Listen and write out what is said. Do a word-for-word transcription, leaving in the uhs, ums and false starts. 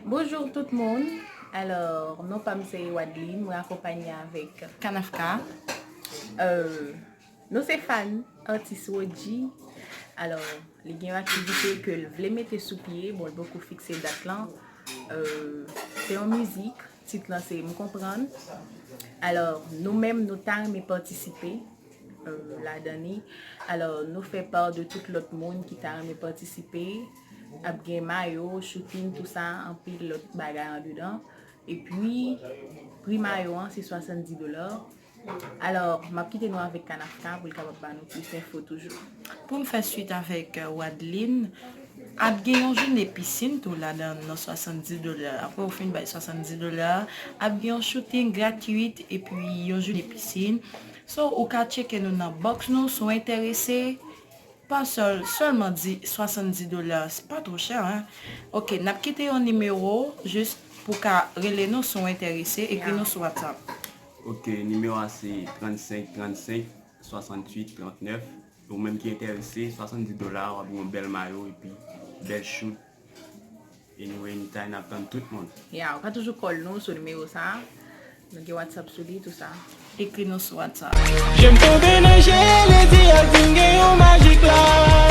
Bonjou tout moun. Alò, non pa m se Wadeline, mwen akonpanye avèk Kanafka. Euh, nou se fan atis Rodji. Alò, li gen yon aktivite ke l vle mete sou pye, bon, l poko fikse dat lan. Euh, se yon mizik, tit lan se M Konprann. Alò, nou menm, nou ta renmen patisipe euh, ladan li. Alò, nou fè pa de tout lòt moun ki ta renmen patisipe. Ap gen mayo, shooting, tou sa, anpil lòt bagay andedan. Epi, pri mayo an, se swasanndis dola. Alò, m ap kite nou avèk Kanafka pou l kapab ba nou plis enfo toujou. Pou m fè swit avèk euh, Wadeline, ap gen yon jounen pisin tou ladan nan swasanndis dola. Apre ou fin bay swasanndis dola, ap gen yon shooting gratwit epi yon jounen pisin. So, ou ka tcheke nou nan box nou si w enterese. Pa sèl, sèlman di swasanndis dola, se pa twò chè, hein. Ok, n ap kite yon nimewo jis pou ka rele nou si w enterese, ekri nou sou WhatsApp. Ok, nimewo a se trannsenk trannsenk swasanntuit trannèf. Ou menm ki enterese, swasanndis dola, w ap gen yon bèl mayo epi bèl shoot. Anyway, anytime, n ap tann tout moun. Ya, ou ka toujou call nou sou nimewo sa a. Nou gen WhatsApp sou li, tou sa. Ekri nou sou WhatsApp. Je m tonbe nan je, ledi a vin gen yon magic la.